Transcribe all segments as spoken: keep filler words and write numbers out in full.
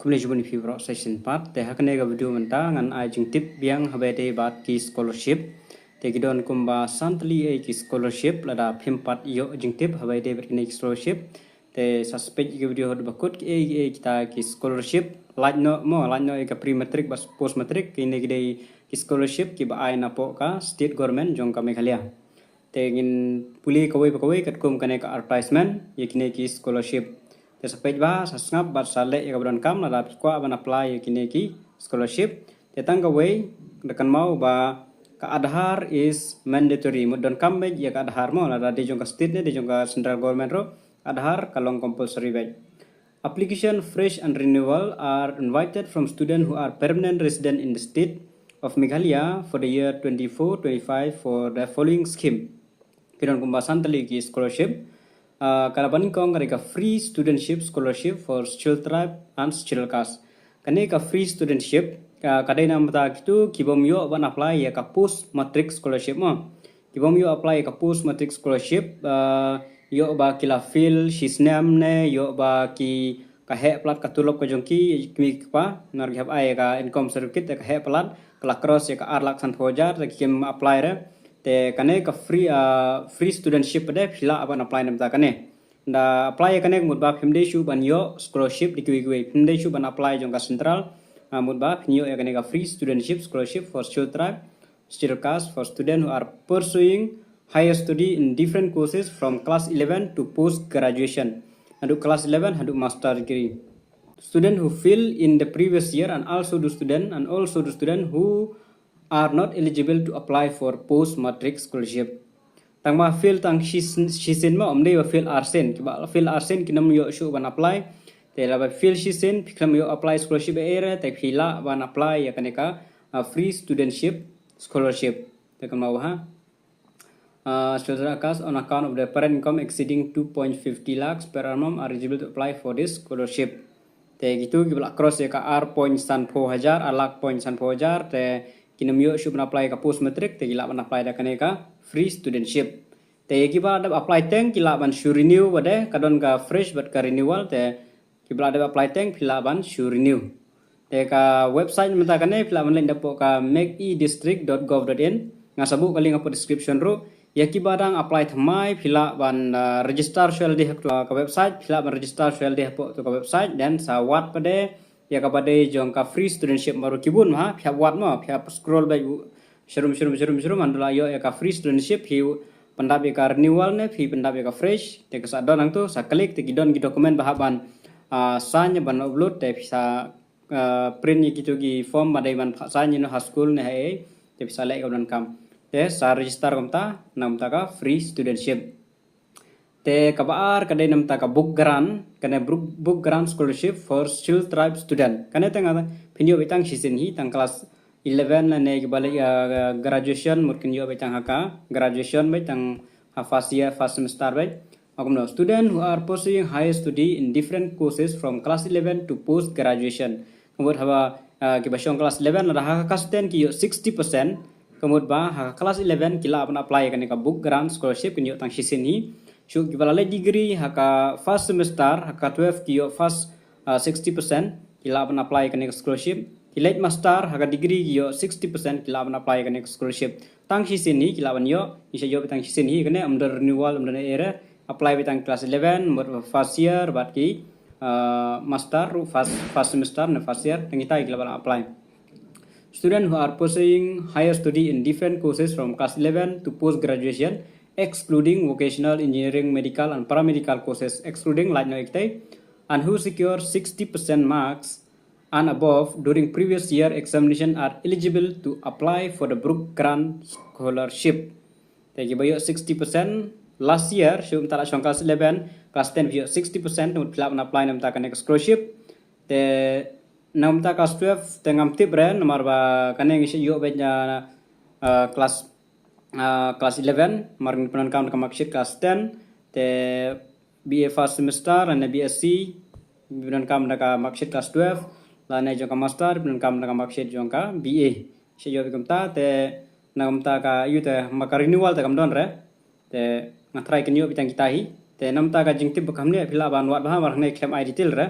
Khublei shibun ïa phi baroh sa shisien pat. Te ha kane ka video mynta ngan ai jingtip biang haba ïadei bad ki scholarship. Te ki don kumba san tylli ei ki scholarship, lada phim pat ïoh jingtip haba ïadei bad kine ki scholarship, te sa peit ïa ka video haduh ba kut, ki ei ki ei kita ki scholarship. Lait noh mo, lait noh ïa ka pre matric bad post matric, kine ki dei ki scholarship kiba ai napoh ka state government jong ka Meghalaya. Te ngin pule kawei pa kawei katkum kane ka advertisement ïa kine ki scholarship. Te sa peit bha, sa sngap bad sa leh ïa kaba donkam lada phi kwah ban apply ïa kine ki scholarship. Te tang kawei, da kynmaw ba ka Aadhaar is mandatory. Mut donkam beit ïa ka Aadhaar mo, lada dei jong ka state ne dei jong ka central government ruh, Aadhaar ka long compulsory beit. Application fresh and renewal are invited from students who are permanent resident in the state of Meghalaya for the year twenty-four twenty-five for the following scheme. Ki don kumba san tylli ki scholarship. Ah, kaba nyngkong ka dei ka free studentship scholarship for scheduled tribe and scheduled caste. Kane ka free studentship, ah, ka dei na bynta kito ki bym ïoh ban apply ïa ka post matric scholarship mo. Ki bym ïoh apply ïa ka post matric scholarship, ah, ïoh ba ki la fail shi snem ne, ïoh ba ki ka heh palat ka tulop ka jong ki, ki kmie ki kpa, namar ki hap ai ïa ka income certificate, ka heh palat, ka la cross ïa ka ar lak sanphew hajar, te kim apply re. Te kane ka free, ah, free studentship pat de phi lah ban apply na bynta kane. Da apply ïa kane ka mut ba phim dei shuh ban ïoh scholarship da kiwei kiwei. Phim dei shuh ban apply jong ka central, ah, mut ba phin ïoh ïa kane ka free studentship scholarship for scheduled tribe, scheduled caste for students who are pursuing higher study in different courses from class eleven to post graduation. Haduh class eleven, haduh master degree. Student who fail in the previous year and also the student, and also the student who are not eligible to apply for post matric scholarship. Tang ba fail tang shi sien, shi sien mo, ym dei ba fail ar sien, kiba fail ar sien kin ym ïoh shuh ban apply. Te lada fail shi sien, phi khlem ïoh apply scholarship ei ei re, te phi lah ban apply ïa kane ka, ah, free studentship scholarship. Te kynmaw bha. Ah, scheduled caste on account of the parent income exceeding two point fifty lakhs per annum are eligible to apply for this scholarship. Te kito kiba la cross ïa ka ar point sanphew hajar, ar lak point sanphew hajar, te kin ym ïoh shuh ban apply ka post matric, te ki lah ban apply da kane ka free studentship. Te kiba la dep apply teng ki lah ban shu renew bad de, ka don ka fresh bad ka renewal, te kiba la dep apply teng phi lah ban shu renew. Te ka website mynta kane phi lah ban leit napoh ka megedistrict dot gov dot in. Nga sa buh ka link hapoh description ruh. Ïa kiba dang apply thymmai phi lah ban, ah, register shuwa lade hapoh ka website, phi lah ban register shuwa lade hapoh tu ka website, then sa wad pat de ïa kaba dei jong ka free studentship, namar ki bun ma, phi hap wad ma, phi hap scroll beit shrum shrum shrum shrum, hynda la ïoh ïa ka free studentship, phi pyndap ïa ka renewal ne phi pyndap ïa ka fresh, te ka sa don hangto, sa click, te ki don ki document ba hap ban, ah, sign ban upload, te phi sa, ah, print ïa kito ki form ba dei ban sign ïa no ha school ne ha ei, te phi sa leh kaba donkam. Te sa register kumta na bynta ka free studentship. Te kaba ar ka dei na bynta ka book grant, kane book, book grant scholarship for scheduled tribe student. Kane te nga phin ïoh beit tang shisien hi, tang class eleven lane kiba leh, ah, graduation, mut kin ïoh beit tang ha ka graduation beit, tang ha first year, first semester beit. Kumno, student who are pursuing higher study in different courses from class eleven to post graduation. Ka mut haba, ah, kiba shong class eleven lada ha ka class ten ki ïoh sixty percent, ka mut ba ha ka class eleven ki lah ban apply kane ka book grant scholarship, kin ïoh tang shisien hi. Shuh kiba la leh degree ha ka first semester, ha ka twelve ki ïoh first, ah, sixty percent, ki lah ban apply kane ka scholarship. Ki leh master ha ka degree ki ïoh sixty percent, ki lah ban apply kane ka scholarship. Tang shisien hi ki lah ban ïoh, ngi sa ïoh beit tang shisien hi, kane ym don renewal, ym don ei ei re. Apply beit tang class eleven, mut first year, bad ki, ah, master ruh first, first semester ne first year, tang kita ki lah ban apply. Students who are pursuing higher study in different courses from class eleven to post graduation, excluding vocational, engineering, medical and paramedical courses, excluding, lait noh ïa kita, and who secure sixty percent marks and above during previous year examination are eligible to apply for the book grant scholarship. Te kiba ïoh sixty percent last year, shuh mynta la shong class eleven, class ten phi ïoh sixty percent, te mut phi lah ban apply na bynta kane ka scholarship. Te na bynta class twelve te ngam tip re, namar ba kane ngi sa ïoh beit na, ah, class, ah, class eleven, namar ngi pyndonkam da ka marksheet class ten, te B A first semester lane B S C pyndonkam da ka marksheet class twelve, lane jong ka master pyndonkam da ka marksheet jong ka B A. Sa ïoh beit kumta, te na bynta ka ïoh te ma ka renewal te kam don re. Te nga tharai kin ïoh beit tang kita hi. Te na bynta ka jingtip ba kham ne phi lah ban wad bha, namar hangne khlem ai detail re.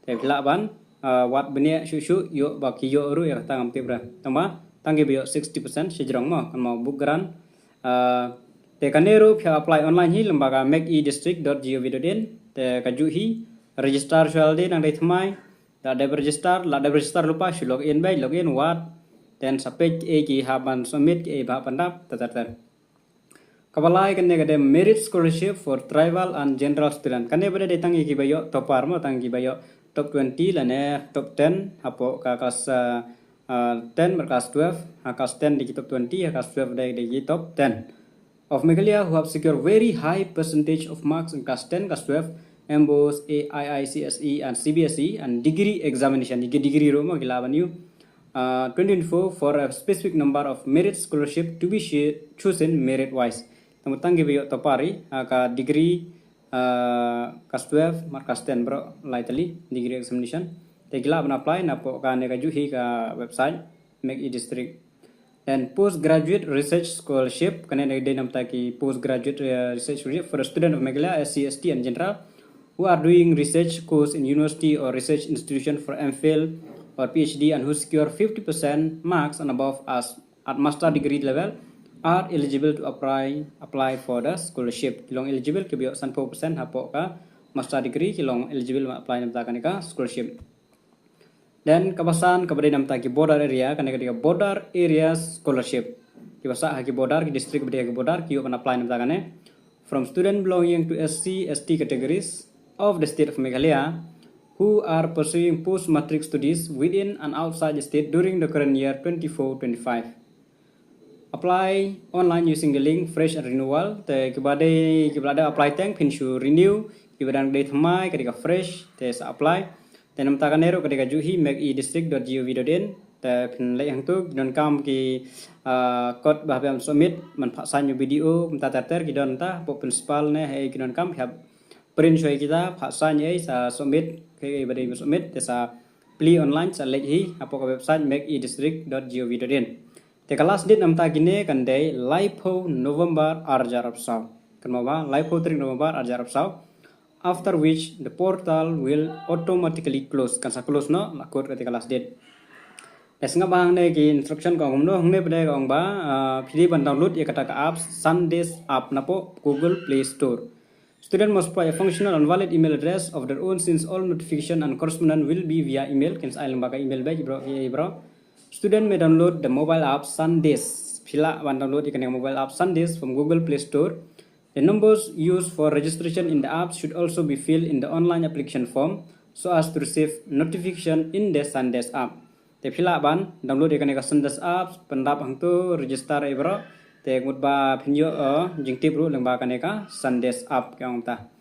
Te phi lah ban, uh, wat bniah shuh shuh ïoh ba ki ïoh ruh ïa kata ngam tip re. Tang ba tang kiba ïoh sixty percent shi jrong mo kan mo book grant. Uh, te kane ruh phi hap apply online hi lyngba ka makedistrict.gov.in. Te kajuh hi register shuwa lade nang dei thymmai. La dep register, la dep register lypa shu log in beit, log in wat. Then sa peit kiei ki hap ban submit, kiei ba hap ban dap, ter ter ter. Kaba lai kane ka dei merit scholarship for tribal and general student. Kane ba dei tang ïa kiba ïoh topper mo, tang kiba ïoh top twenty lane top ten hapoh ka class, uh, uh, ten bad class twelve, ha class ten dei ki top twenty, ha class twelve dei, dei ki top ten. Of Meghalaya who have secured very high percentage of marks in class ten, class twelve, MBOSE, AICSE and CBSE and degree examination. Ki degree ruh mo ki lah ban ïoh. Uh, twenty twenty-four for a specific number of merit scholarship to be shi- chosen merit wise. Tang tang kiba ïoh topper hi, uh, ka degree, uh, class twelve, mark class ten bro, lai tylli, degree examination. Te ki lah ban apply napoh kane kajuh hi ka website, makedistrict. Then postgraduate research scholarship, kane dei namta ki postgraduate, uh, research scholarship for a student of Meghalaya, SC, ST and general who are doing research course in university or research institution for MPhil or PhD and who secure fifty percent marks and above as at master degree level are eligible to apply, apply for the scholarship. Ki long eligible kiba ïoh sanphew percent hapoh ka master degree ki long eligible ban apply namta kane ka scholarship. Then kaba san kaba dei namta ki border area, kane ka dei ka border area scholarship. Kiba sah ha ki border, ki district ba dei ha ki border ki ïoh ban apply namta kane. From student belonging to SC, ST categories of the state of Meghalaya who are pursuing post matric studies within and outside the state during the current year twenty-four twenty-five. Apply online using the link fresh and renewal. Te kiba dei, kiba la dep apply teng phin shu renew, kiba dang dei thymmai ka dei ka fresh, te sa apply. Te namta kane ruh ka dei kajuh hi makedistrict.gov.in. Te phin leit hangtu, ki donkam ki, uh, kot ba hap ban submit, man pha sign ïa u BDO, mynta ter ter ki don ta, hapoh principal ne hei ki donkam, phi hap print shuwa ïa kita, pha sign ïa, sa submit, kaei ba dei ban submit, te sa plie online, sa leit hi hapoh ka website makedistrict.gov.in. Te ka last date namta kine kan dei laiphew November arhajar arphew saw. Kan mo ba, laiphew tarik November arhajar arphew saw. After which the portal will automatically close. Kan sa close noh, la kut kata ka last date. Te sngap ba hangne ki instruction ka ong kumno, hangne pat ka ong ba, uh, phi dei ban download ïa kata ka app, Sandesh app napoh Google Play Store. Student must provide a functional and valid email address of their own since all notification and correspondence will be via email. Kin sa ai lyngba ka email beit bro, ïa bro. Student may download the mobile app Sandesh. Phi lah ban download ïa kane ka mobile app Sandesh from Google Play Store. The numbers used for registration in the app should also be filled in the online application form so as to receive notification in the Sandesh app. Te phi lah ban download ïa kane ka Sandesh app, pyndap hangtu, register ïa bro. Te mut ba phin ïoh, uh, jingtip ruh lyngba kane ka Sandesh app ka ong ta.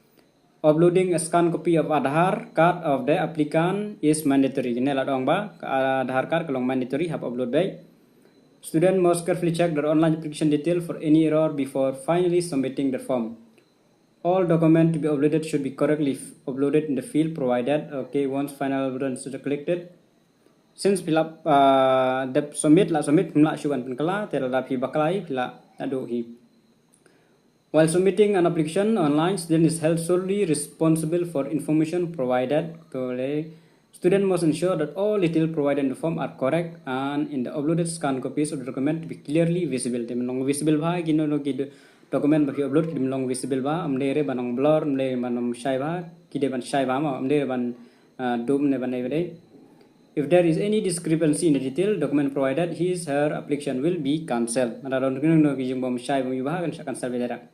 Uploading a scanned copy of Aadhaar card of the applicant is mandatory. Kine la dang ba ka Aadhaar card ka long mandatory, hap upload beit. Student must carefully check their online application detail for any error before finally submitting the form. All document to be uploaded should be correctly f- uploaded in the field provided. Okay, once final evidence is collected. Since phi lah, uh, dep submit, lah submit, phim lah shuh ban pynkylla, te lada phi bakla hi, phi lah naduh hi. While submitting an application online, student is held solely responsible for information provided. To le, student must ensure that all detail provided in the form are correct and in the uploaded scanned copies of the document to be clearly visible. Te men long visible bha, kino kino ki do- document ba phi upload ki men long visible bha, ym dei re ban long blur, ym dei ban long shai bha, ki dei ban shai bha mo, ym dei re ban, uh, dum ne ban dei dei. If there is any discrepancy in the detail document provided, his her application will be cancelled. Lada don kino kino ki jingbym shai bym ïoh bha kan sa cancel beit direct.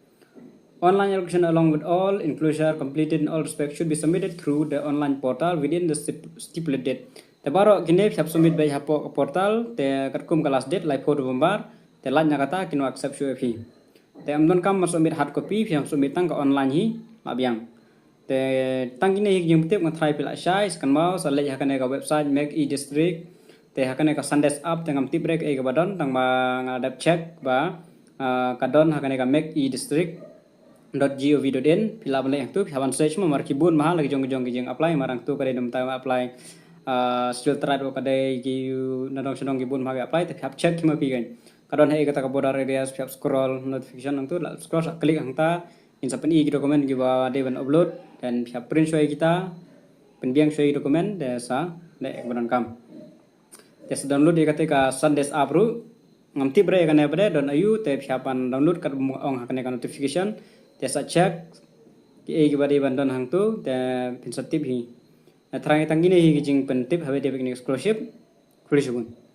Online application along with all enclosure completed in all respects should be submitted through the online portal within the stip- stipulated date. Te baroh kine phi hap submit beit hapoh ka portal, te katkum ka last date laiphew November, te lait na kata kin accept shuh ïa phi. Te ym donkam ban submit hard copy, phi hap submit tang ka online hi, la biang. Te tang kine hi ki jingpyntip, nga tharai phi lah shai, sa kynmaw sa leit ha kane ka website makedistrict. Te ha kane ka Sandesh app te ngam tip re kaei kaba don, tang ba nga dep check ba, ah, ka don ha kane ka makedistrict.gov.in. Phi lah ban leit hangtu, phi hap ban search mo, namar ki bun bha la ki jong ki jong ki jing apply, namar hangtu ka dei namta apply, ah, Scheduled Tribe, ka dei ki nadong shnong ki bun bha ki apply, te phi hap check hi mo phi kan. Ka don ha kata ka border areas, phi hap scroll notification hangtu, lah scroll, sa click hangta, in sa pyni ki document kiba dei ban upload, then phi hap print shuwa ïa kita. pynbiang shuwa ïa ki document te sa leh ïa kaba donkam. Te sa download ïa kata ka Sandesh app ruh. Ngam tip re ïa kane ba dei don aïu, te phi hap ban download kat ba ong ha kane ka notification. Te sa check kiei kiba dei ban don hangto, te phin sa tip hi. Na thrang ïa tang kine hi ki jingpyntip haba ïadei bad kine ki scholarship. Khublei shibun.